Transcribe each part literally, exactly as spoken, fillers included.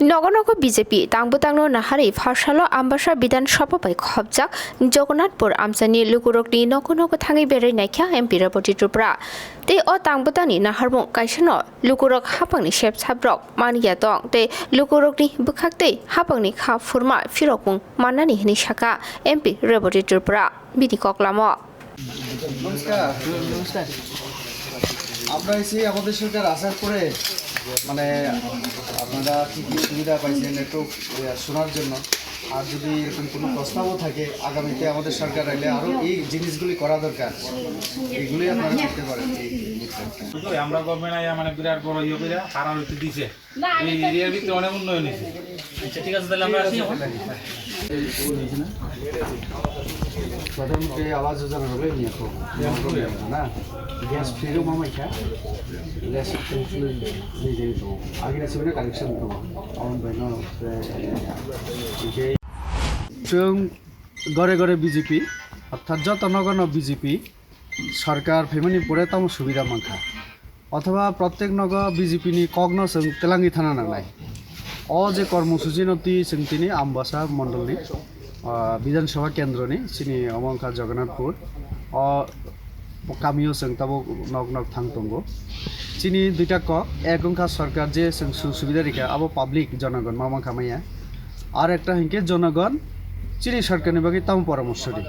Nogo nogo B J P tang bwtangno naharwi pharsalo Ambasa Bidhan Sabha bai khopjak Jagannathpur amchaini lukurokni nogo nogo thangwi berwi naikha M P Reboti Tripura. Tei o tang bwtangni naharmung kaisano lukurok hapangni sep saprok manya tong tei lukurokni bwkhaktwi hapangni kha phurma phirokmung mannani hwnwi sakha M P Reboti Tripura bini koklamo. নমস্কার। নমস্কার। আমরা এসে আমাদের সরকার আসার পরে, মানে, আপনারা কি কি সুবিধা পাইছেন একটু, আহ, শোনার জন্য। আর যদি এরকম কোনো প্রস্তাবও থাকে আগামীতে আমাদের সরকার এলে আরো এই জিনিসগুলি করা দরকার, এগুলি আপনারা করতে পারেন। আমরা গভর্নমেন্ট আইয়া মানে বিরাট বড় ইয়ে করে হারা হইতে দিছে। এই এরিয়ার ভিতরে অনেক উন্নয়ন হয়েছে। আচ্ছা, ঠিক আছে, তাহলে আমরা আসি এখন। প্রধানমন্ত্রী আবাস যোজনা হলে নিয়ে তো, না? গ্যাস ফ্রি রুম আমার খা। গ্যাস ফ্রি রুম দিয়ে দিয়ে তো। আগে না ছিল কানেকশন তো। আমার ভাই না, যে Chwng gore gore B J P, orthat joto nogo no B J P sarkar phaimani pore tamo subida mankha. Othoba prottek nogo B J P ni kokno chwng twlangwi thana nangnai. O je kormosuchi no twi chwng tini Ambasa mondolni, ah, Bidhan Sabha kendroni, chini omo wngkha Jagannathpur. O kamio chwng tabuk nok nok thang tongo. Chini duita kok, ek wngkha sarkar je chwng sujog subida rikha, abo public jonogon ma mankha maya. Ar ekta hinkhe jonogon chini sarkarni bagwi tamo poramorso di.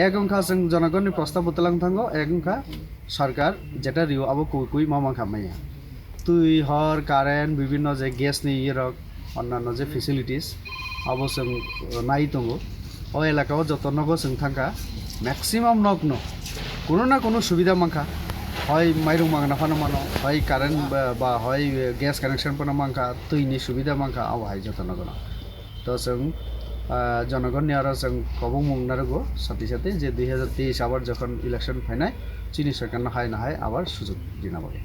Ek wngkha chwng jonogonni prostab bo twlang thango, ek wngkha sarkar jeta rio abo kui kui ma mankha maya. Twi, hor, current, bibhinno je gas ni iye rok, onnanno je facilities, abo chwng, uh, nai tongo. O elaka o joto nogo chwng thangkha, maximum nok no kuno na kuno subida mankha, hoi mairung mangna phano mano, hoi current ba, ba hoi gas connection phano mankha, twi ni subida mankha, abo hai joto nogo no. To chwng, ah, jonogonni aro chwng kobongmung narwgo, sati sati je dui hazar teis abar jokhon election phainai, chini sarkarno hai na hai abar sujog dina bagwi.